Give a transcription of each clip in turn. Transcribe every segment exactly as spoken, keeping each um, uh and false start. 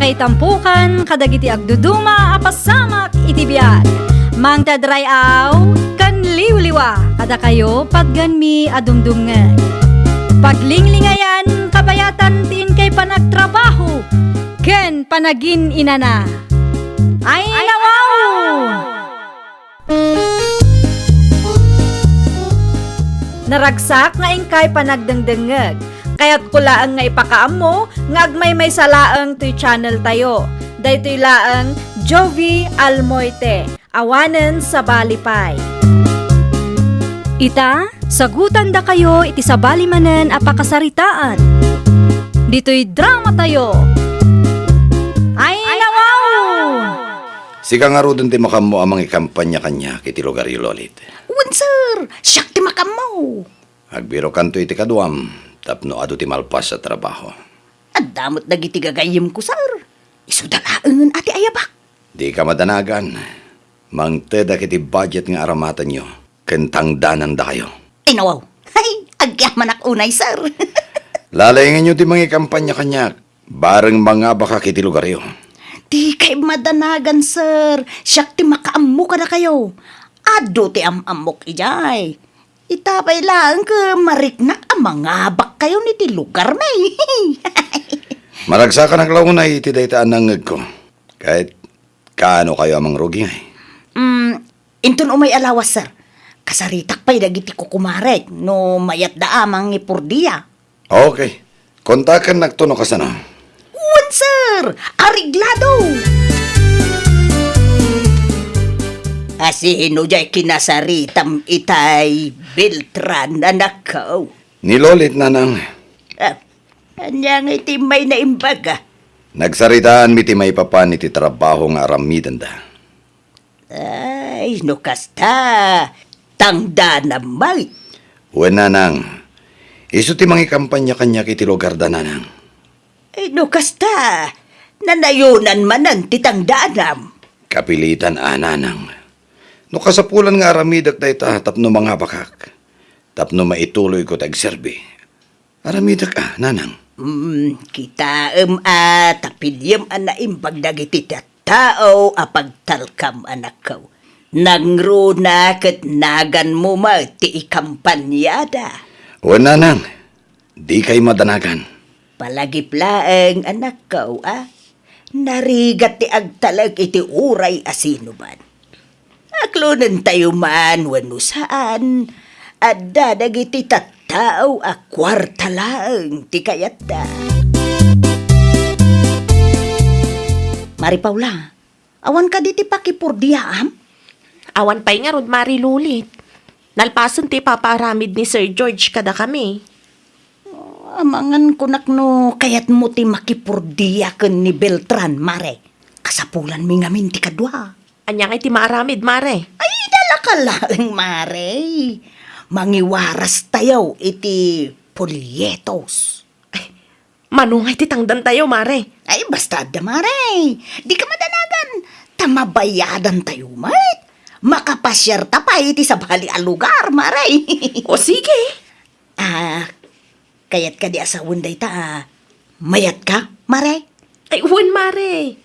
Itampukan kadagiti agduduma a pasamak iti biag. Mangted ray-aw ken liwliwa kadakayo patgenmi a dumdumngeg. Paglinglingayan, kabayatan ti inkay panagtrabaho ken panagin-inana. Ay, nawaw! Naragsak nga inkay panagdengdengngeg. Kayatko laeng nga ipakaammo nga agmaymaysa laeng toy channel tayo. Daytoy laeng Jovie Almoite, awanen sabali pay. Ita, sagutandakayo iti sabali manen a pakasaritaan. Ditoy drama tayo. Ay, nawaw! Sika ngaruden ti makaammo a mangikampania kaniak iti lugaryo, Lolit. Wen, sir, siak ti makaammo. Agbirokanto iti kaduam tapno adu ti malpas a trabaho. Adda met dagiti gagayyemko, sir. Isuda laengen a ti ayabak. Dika madanagan. Mangtedak iti budget nga aramatenyo ken tangdanandakayo. Ay, nawaw. Hay, agyamanak unay, sir. Lalaingenyo ti mangikampania kaniak. Bareng mangabakak iti lugaryo. Dikay madanagan, sir. Siak ti makaammo kadakayo. Adu ti am-ammok idiay. Ita pay laeng ket mariknak a mangabakkayon iti lugarmi. Maragsakanak la unay iti dayta a nangngegko. Ket kaano kayo a mangrugi ngay? Mm, inton umay a lawas, sir. Kasaritak pay dagiti kukumarek no mayatda a mangipurdia. Okay. Kontakennakto no kasano. Wen, sir! Areglado! Asino jay kinasaritam itay, Beltran, anakko? Ni Lolit, nanang. Ah, ania ngay ti may naimbag, ah? Nagsaritaanmi ti maipapan iti trabaho nga aramidenda. Ay, no kasta, tangdanam met. Wen, nanang. Isu ti mangikampania kaniak iti lugarda, nanang. Ay, no kasta, nanayonan manen ti tangdanam. Kapilitan a, nanang. No kasapulan nga aramidek dayta tapno mangabakak, tapno maituloyko ti agserbi. Aramidek a, nanang. Mm, kitaem a ta piliem a naimbag dagiti tattao a pagtalkam, anakko. Nangruna ket naganmo met ti ikampaniada. Wen, nanang, dikay madanagan. Palagip laeng, anakko, a. Narigat ti agtalek iti uray a sinuman. Aklonentayo man wenno saan, adda dagiti tattao a kuarta laeng ti kayatta. Mari Paula, awan kadi ti pakipurdiaam? Awan pay ngarud, Mari Lulit. Nalpasen ti ipapaaramid ni Sir George kadakami. Amangan kunak no kayatmo ti makipurdia ken ni Beltran, Mare. Kasapulanmi ngamin ti kadua. Ania ngay ti maaramid, Mare? Ay, dalaka laeng, Mare. Mangiwaras tayo iti polyetos. Ay, mano ngay ti tangdantayo, Mare? Ay, basta adda, Mare. Dika madanagan. Ta mabayadantayo met. Makapasiarta pay iti sabali a lugar, Mare. O, sige. Ah, kayat kadi a sawen dayta, a, mayatka, Mare? Ay, wen, Mare.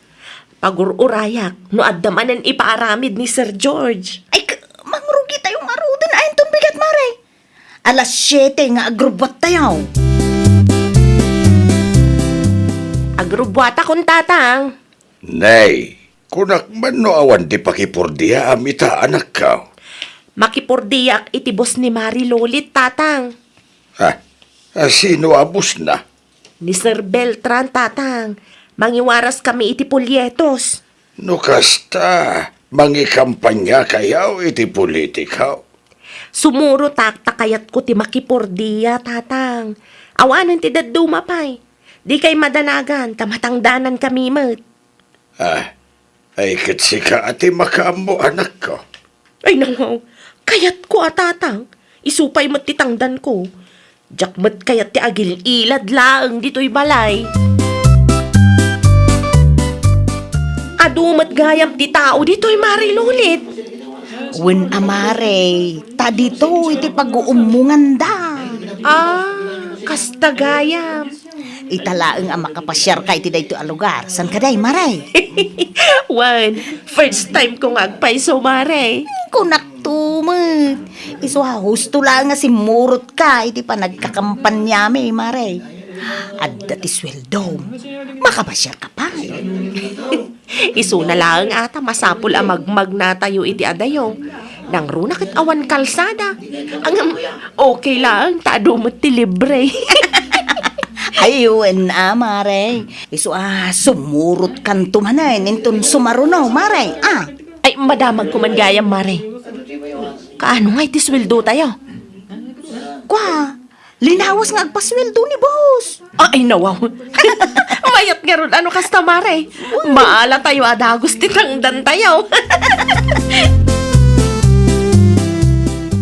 Pagur-urayak no adda manen ipaaramid ni Sir George. Ay, k-, mangrugi tayo ngaruden. Ay, inton bigat, Mare. Alas siete nga agrubbuat tayo. Agrubbuatakon, Tatang. Nay, kunak man no awan ti pakipurdiaam ita, anakko. Makipurdiak iti bus ni Mari Lulit, Tatang. Ha? A, sino a busna? Ni Sir Beltran, Tatang. Mangiwaras kami iti polyetos. No kasta, mangikampaniakayo iti politiko? Sumurotak ta kayatko ti makipurdia, Tatang. Awanen ti dadduma pay. Dikay madanagan ta matangdanan kami met. Ah, ay ket sika a ti makaammo, anakko. Ay, nawaw, kayatko a, Tatang. Isu pay met ti tangdanko. Diak met kayat ti agil-ilad laeng ditoy balay. Adu met gayam ti tao ditoy, Mari Lulit. Wen a, Mare, ta ditoy ti pag-uummonganda. Ah, kasta gayam. Ita laeng a makapasiarka iti daytoy a lugar. Saan ka, day, Mare? Wen, first time ko nga agpayso, Mare. Kunak to met. Isu a husto laeng nga simmurotka iti panagkakampaniami, Mare. Adda ti sueldom. Makapasiarka pay. Isuna laeng a ta masapul a magmagnatayo iti adayo. Nangruna ket awan kalsada. Ngem, okay laeng ta adu met ti libre. Ay, wen a, Mare. Isu a sumurotkanto manen inton sumaruno, Mare. Ah. Ay, madamagko man gayam, Mare. Kaano nga iti sueldotayo? Kwa, linawas nga agpasueldo ni boss. Ay, nawaw. Mayat ngarud a no kasta, Mare. Maalatayo a dagus ti tangdantayo.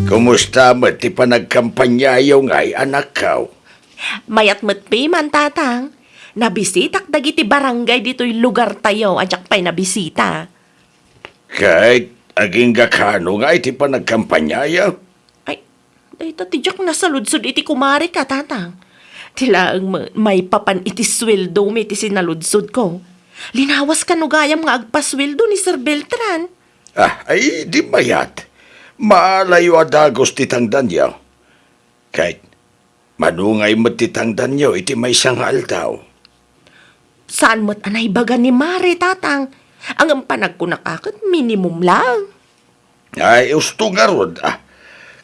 Kumusta met ti panagkampanyayo ngay, anakko? Mayat met piman, Tatang. Nabisitak dagiti barangay ditoy lugartayo a diak pay nabisita. Ket agingga kano nga iti panagkampanyayo? Ay, dayta ti diak nasaludsod iti kumareka, Tatang. Ti laeng ma-, maipapan iti sueldomi ti sinaludsodko. Linawas kano gayam nga agpasueldo ni Sir Beltran? Ah, ay, di mayat. Maalayo a dagus ti tangdanyo. Ket mano ngay met ti tangdanyo iti maysa nga aldaw? Saan met a naibaga ni Mare, Tatang. Ngem panagkunak a ket minimum laeng. Ay, husto ngarud, ah.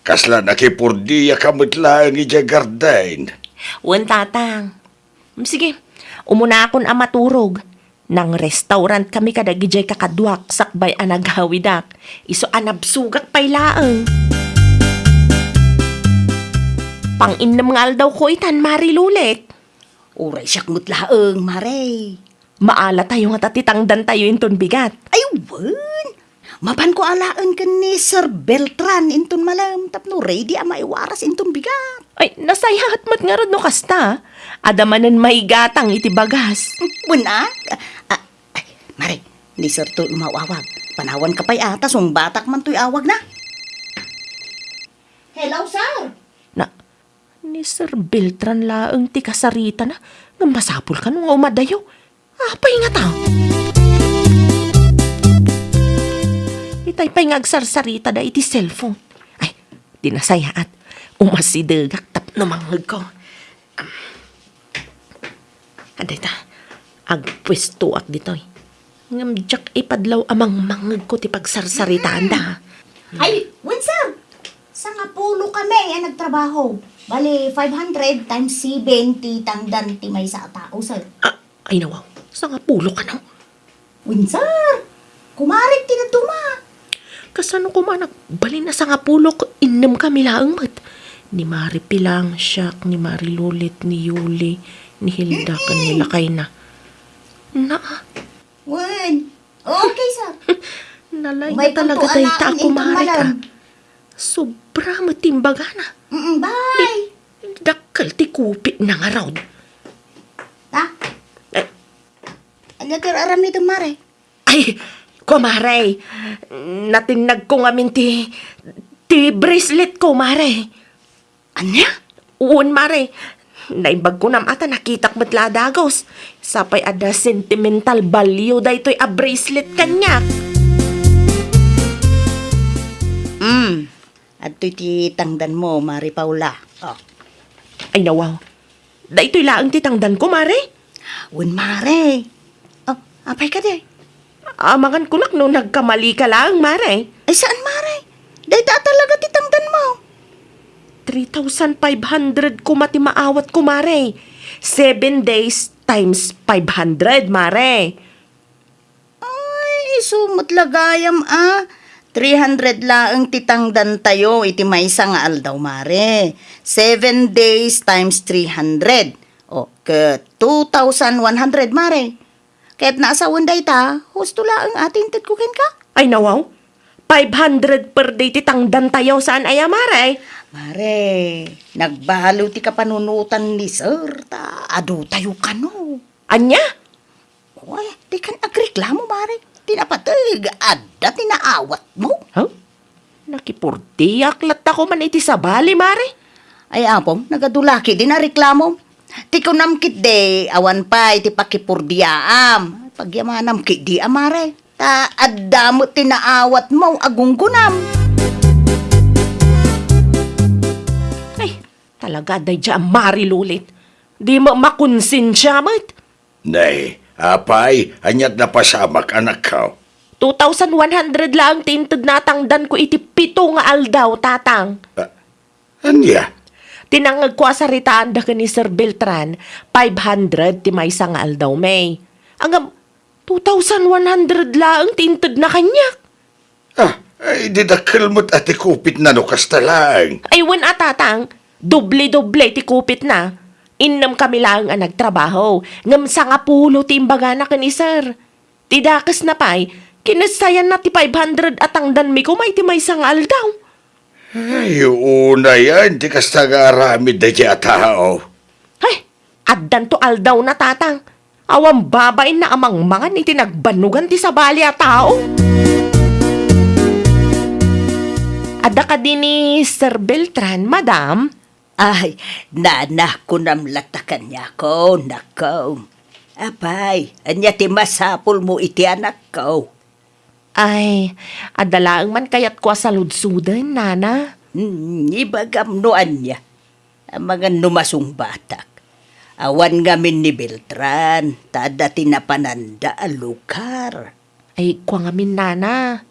Kasla nakipurdiyaka met laeng idiay garden. Wen, Tatang. Sige, umunakon a maturog. Nang-restaurant kami kadagidiay kakaduak sakbay a naghawidak. Isu a nabsogak pay laeng. Pang-innem nga aldawko itan, Mare Lulit. Uray siak met laeng, Mare. Maalatayo ngata ti tangdantayo inton bigat. Ay, wen. Mapanko alaen ken ni Sir Beltran inton malem tapno ready a maiwaras inton bigat. Ay, nasayaat met ngarud no kasta. Adda manen maigatang iti bagas. Wen a? Ah, ay, Mare, ni Sir toy umaw-awag. Panawanka pay a, ta sungbatak man toy awagna. Hello, sir. Na, ni Sir Beltran laeng ti kasaritana, ngem masapul kano nga umadayo. Apay ngata? Itay pay nga agsarsaritada iti cellphone. Ay, di nasayaat. Umasidegak tapno mangngegko. Adayta, agpuestoak ditoy. Ngem diak ipadlaw a mangmangngegko ti pagsarsaritaanda. Ay, wen, sir. Sangapulo kami a nagtrabaho. Bali, five hundred times seven ti tangdan ti maysa a tao, sir. Ah, ay, nawaw. Sangapulo kano? Wen, sir. Kumarek ti natuma. Kasano koma nagbalin a sangapulo ket innem kami laeng met? Ni Mari Pilang, siak, ni Mari Lulit, ni Yuli, ni Hilda, ken ni lakayna. Naa. Wen. Okay, sir. Nalay na talaga dayta a kumarek, ah. Sobra met ti imbagana. Mm, bye. Dakkel ti kupitna ngarud. Ha? Eh. Ania ti aramidem, Mare? Ay, kumare, natinnagko ngamin ti, ti bracelet ko, mare. Ania? Wen, mare. Naimbag ko nam ata nakitak met la a dagos. Sapay adda sentimental value daytoy a bracelet kaniak. Hmm. Adtoy ti tangdanmo, Mare Paula. Oh. Ay, nawaw. Daytoy laeng ti tangdanko, mare. Wen, mare. Oh, apay kadi? Amangan kunak no nagkamali ka laeng, mare. Ay, saan, mare? Dayta a talaga ti tangdanmo. Three thousand five hundred koma ti maawatko, mare. Seven days times five hundred, mare. Ay, isu met la gayam a. Three hundred laeng ti tangdantayo iti maysa nga aldaw, mare. Seven days times three hundred. O, ket two thousand one hundred, mare. Ket naasawen dayta, husto laeng a ti intedko kenka. Ay, nawaw. Five hundred per day ti tangdantayo, saan aya, mare? Mare, nagbaliw ti kapanunotan ni sir, ta adutayo kano. Ania? Oy, dikan agreklamo, mare. Ti napateg, adda ti naawatmo. Huh? Nakipurdiak latta ko man iti sabali, mare. Ay, apom, nagadu la ketdin a reklamo. Ti kunam ketdi, awan pay ti pakipurdiaam. Pagyamanam ketdi a, Mare. Ta adda met ti naawatmo a gunggonam. Ay, talaga, daydiay a Mari Lulit. Di met makonsensia met. Nay, apay, ania't napasamak, anakko? Two thousand one hundred laeng ti intedna a tangdanko iti pito nga aldaw, Tatang. Ah, ania? Tinangngegko a saritaanda ken ni Sir Beltran, five hundred ti maysa nga aldaw, May. Ngem, two thousand one hundred laeng ti intedna kaniak. Ah, ay, di dakkel met a ti kupitna no kasta laeng. Ay, wen a, Tatang, doble-doble ti kupitna. Innem kami laeng a nagtrabaho, ngem sangapulo ti imbagana ken ni Sir. Ti dakesna pay, kinessayanna ti five hundred a tangdanmi koma iti maysa nga aldaw. Ay, unayen ti kasta nga aramid daydiay a tao. Ay, addanto aldawna, Tatang. Awan babainna a mangmangan iti nagbannogan ti sabali a tao. Adda kadi ni Sir Beltran, Madam? Ay, nana, kunam latta kaniako, nakko. Apay, ania ti masapulmo iti anakko? Ay, adda laeng man kayatko a saludsoden, Nana. Hmm, ibagam no ania. Amangan no masungbatak. Awan ngamin ni Beltran, ta adda ti napananda a lugar. Ay, kua ngamin, Nana.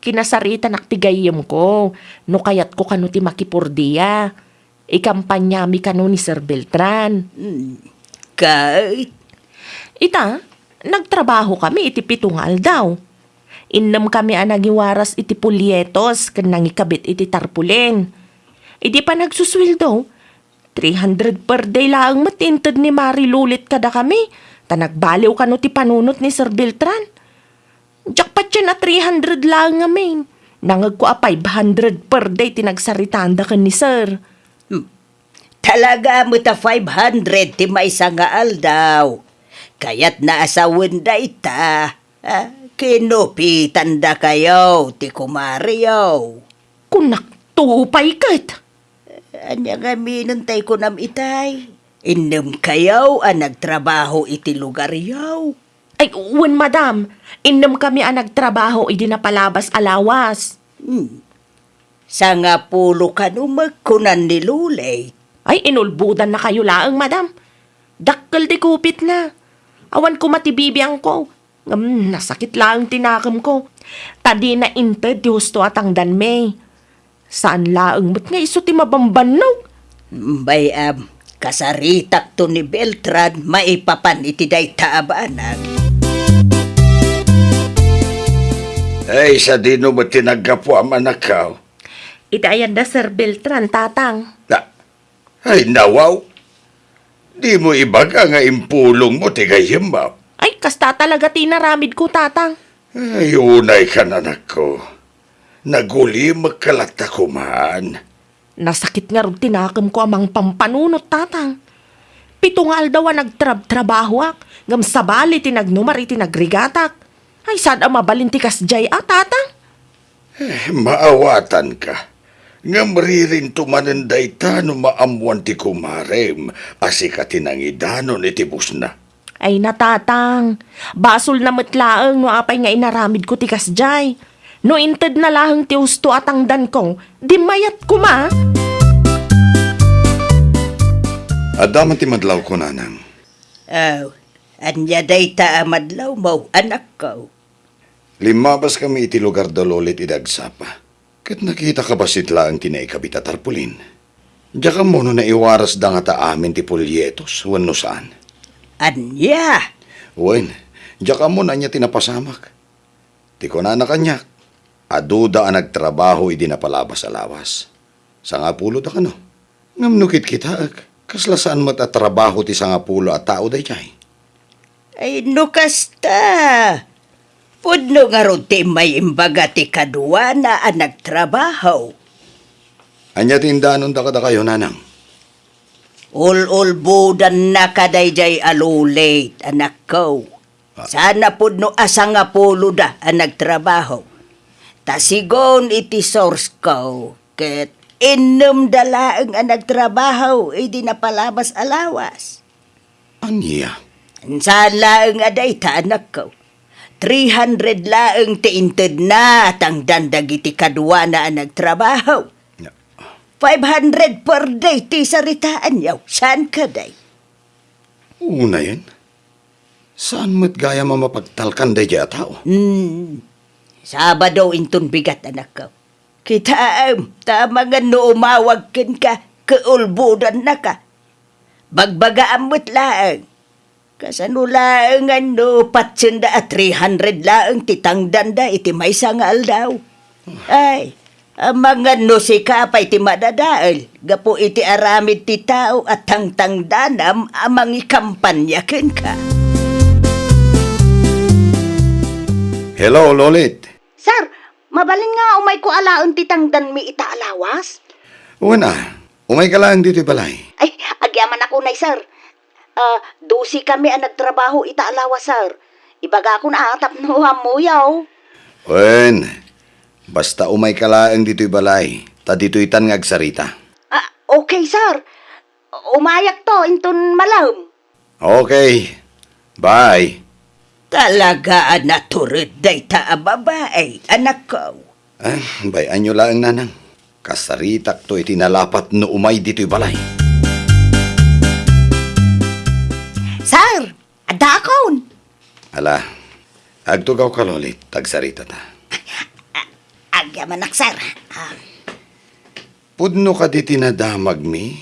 Kinasaritanak ti gayyemko, no kayatko kano ti makipurdia. Ikampanyami kano ni Sir Beltran. Hmm. Ket? Ita, nagtrabaho kami iti pito nga aldaw. Innem kami a nangiwaras iti polyetos ken nangikabit iti tarpulin. Idi panagsusueldo, three hundred per day laeng met ti inted ni Mari Lulit kadakami, ta nagbaliw kano ti panunot ni Sir Beltran. Diak patien a three hundred laeng ngamin. Nangegko a five hundred per day ti nagsaritaanda ken ni Sir. Hmm. Talaga met a five hundred ti maysa nga aldaw. Kayatna a sawen dayta, ah, kinupitandakayo ti kumareyo. Kunak to pay ket. Ania ngamin tay kunam itay? Innem kayo a nagtrabaho iti lugaryo? Ay, wen, madam. Innem kami a nagtrabaho idi napalabas a lawas. Hmm. Sangapulo kano met kunan ni Lulay. Ay, inulbodannakayo laeng, madam. Dakkel ti kupitna. Awan koma ti bibiangko. Ngem nasakit laeng ti nakemko. Ta dina inted ti husto a tangdanmi. Saan laeng met nga isu ti mabambannog. Bay-am, kasaritakto ni Beltran maipapan iti dayta a banag. Ay, sadino met ti naggapuam, anakko? Iti ayan da Sir Beltran, Tatang. Na, ay, nawaw. Dimo ibaga nga impulongmo ti gayyemmo. Ay, kasta talaga ti inaramidko, Tatang. Ay, unaykan, anakko. Nagulimekka latta koman. Nasakit ngarud ti nakemko a mangpampanunot, Tatang. Pito nga aldaw a nagtrabtrabahoak, ngem sabali ti nagnumar iti nagrigatak. Ay, saan a mabalin ti kasdiay a, Tatang? Eh, maawatanka. Ngem ririnto manen dayta no maammoan ti kumarem a sika ti nangidanon iti busna. Ay na, Tatang, basolna met laeng no apay nga inaramidko ti kasdiay. No intedna laeng ti husto a tangdanko, di mayat koma. Adda man ti madlawko, nanang. Aw, ania dayta a madlawmo, anakko? Limmabaskami iti lugar da Lolit idi agsapa, ket nakitaka bassit laeng ti naikabit a tarpulin. Diak ammo no naiwarasda ngata amin ti polyetos wenno saan. Ania? Wen, diak ammo no ania ti napasamak. Ti kunana kaniak, aduda a nagtrabaho idi napalabas a lawas. Sangapuloda kano. Ngem no kitkitaek, kasla saan met a trabaho ti sangapulo a tao daydiay. Ay, no kasta, pudno ngarud ti immay imbaga ti kaduana a nagtrabaho. Ania ti indanonda kadakayo, nanang? Ul-ulbodanna kadaydiay a Lulay, anakko. Ah. Saan a pudno a sangapuloda a nagtrabaho. Ta sigun iti source ko, ket innemda laeng a nagtrabaho idi napalabas a lawas. Ania? Saan laeng a dayta, anakko. Three hundred laeng ti intedna tangdan dagiti kaduana a nagtrabaho. Five hundred per day ti saritaanyo. Saan kadi? Unayen, saan met gayam a mapagtalkan daydiay a tao? Hmm. Sabado inton bigat, anakko. Kitaem, ta amangan no umawag kenka, ket ulbodannaka. Bagbagaam met laeng. Kasano laengan no patsenda a three hundred laeng ti tangdanda iti maysa nga aldaw? Ay, amangan no sika pay ti madadael gapu iti aramid ti tao a tangtangdanam a mangikampania kenka. Hello, Lolit. Sir, mabalin nga umayko alaen ti tangdanmi ita a lawas? Wen a, umayka laeng ditoy balay. Ay, agyamanak unay, sir. Ah, dose kami a nagtrabaho ita a lawas, sir. Ibagakon a tapno ammoyo. Wen, basta umayka laeng ditoy balay, ta ditoytan nga agsarita. Ah, okay, sir. Umayakto inton malem. Okay. Bye. Talaga a natured dayta a babai, anakko. Ah, bay-anyo laeng, nanang. Kasaritakto iti nalapat no umay ditoy balay. Sir, addaakon. Ala, agtugawka, Lolit, ta agsaritata. Agyamanak, sir. Ah. Pudno kadi ti nadamagmi?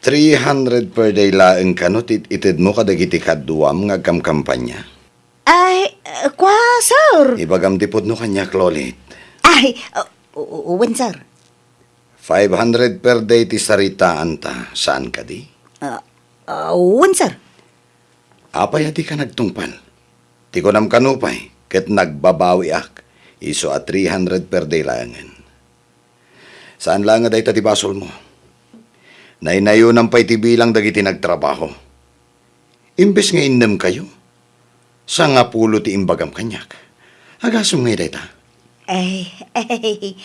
Three hundred per day laeng kano ti itedmo kadagiti kaduam nga agkamkampania? Ay, kua, sir. Ibagam ti pudno kaniak, Lolit. Ay, u-, u-, wen, sir. Five hundred per day ti saritaanta, saan kadi? Ah, ah, wen, sir. Apay a dika nagtungpal? Ti kunam kano pay, ket nagbabawiak, isu a three hundred per day laengen. Saan laeng a dayta ti basolmo. Naynayonam pay ti bilang dagiti nagtrabaho. Imbes nga innemkayo, sangapulo ti imbagam kaniak. Agasem ngay dayta? Ay, ay,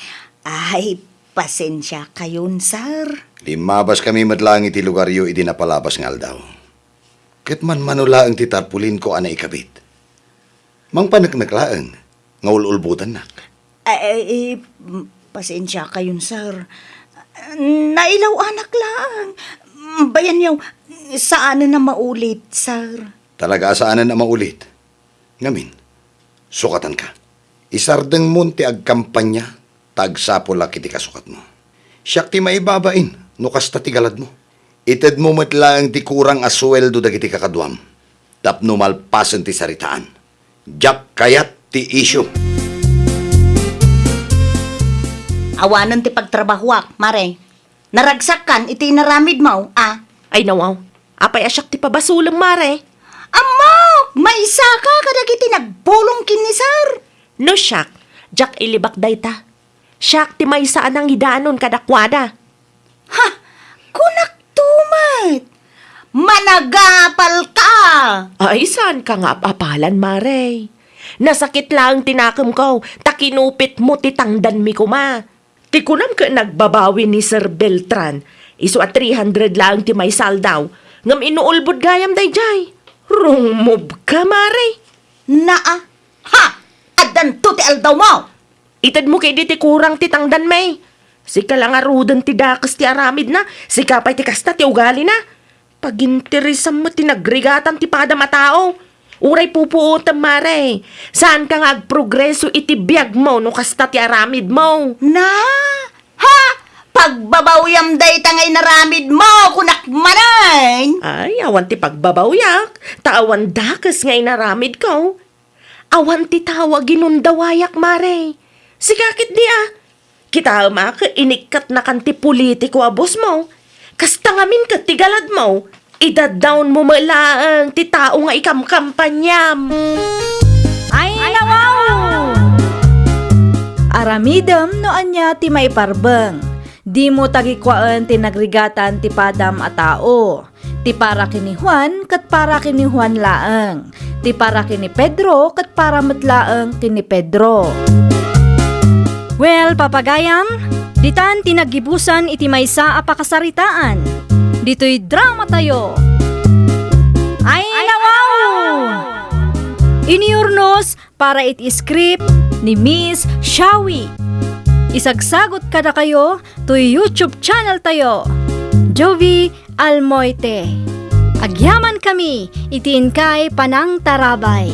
ay, pasensiakayon, sir. Limmabaskami met laeng iti lugaryo idi napalabas nga aldaw. Ket manmano laeng ti tarpulinko a naikabit. Mangpaneknek laeng nga ul-ulbodannak. Ay, ay, eh, m-, pasensiakayon, sir. Nailaw-anak laeng. Bayanyo, saanen a maulit, sir. Talaga a saanen a maulit. Ngamin, sukatanka. Isardengmon ti agkampania ta agsapulak iti kasukatmo. Siak ti maibabain no kasta ti galadmo. Itedmo met laeng ti kurang a sueldo dagiti kakaduam tapno malpasen ti saritaan. Diak kayat ti isyu. Awanen ti pagtrabahoak, Mare. Naragsakkan iti inaramidmo, a? Ay, nawaw. Apay a siak ti pabasolem, Mare? Ammok! Maisaka kadagiti nagpulong ken ni Sir. No siak, diak ilibak dayta. Siak ti maysa a nangidanon kadakuada. Ha! Kunakto met! Managapalka! Ay, saanka nga ap-apalan, Mare. Nasakit laeng ti nakemko, ta kinupitmo ti tangdanmi koma. Ti kunam ket nagbabawi ni Sir Beltran, isu a three hundred laeng ti maysa a aldaw, ngem inuulbod gayam daydiay. Rungmobka, Mare. Naa. Ha! Addanto ti aldawmo! Itedmo ketdi ti kurang ti tangdanmi. Sika la ngaruden ti dakes ti aramidna, sika pay ti kasta ti ugalina. Paginteresam met ti nagrigatan ti padam a tao. Uray pupuotem, Mare. Saanka nga agprogreso iti biagmo no kasta ti aramidmo. Na? Ha? Pagbabawiam dayta nga inaramidmo, kunak manen? Ay, awan ti pagbabawiak, ta awan dakes nga inaramidko. Awan ti tao a ginundawayak, Mare. Sika ketdi a. Kitaem a ket inikkatnakan ti politiko a bosmo. Kasta ngamin ket ti galadmo, idaddawnmo met laeng ti tao nga ikamkampaniam. Ay, nawaw! Aramidem no ania ti maiparbeng. Dimo tagikuaen ti nagrigatan ti padam a tao. Ti para ken ni Juan ket para ken ni Juan laeng. Ti para ken ni Pedro ket para met laeng ken ni Pedro. Well, papagayam, ditan ti naggibusan iti maysa a pakasaritaan. Ditoy dramatayo. para iti script ni Miss Shawi. Isagsagut kadakayo toy YouTube channel tayo, Jovie Almoite. Agyaman kami iti inkay panangtarabay.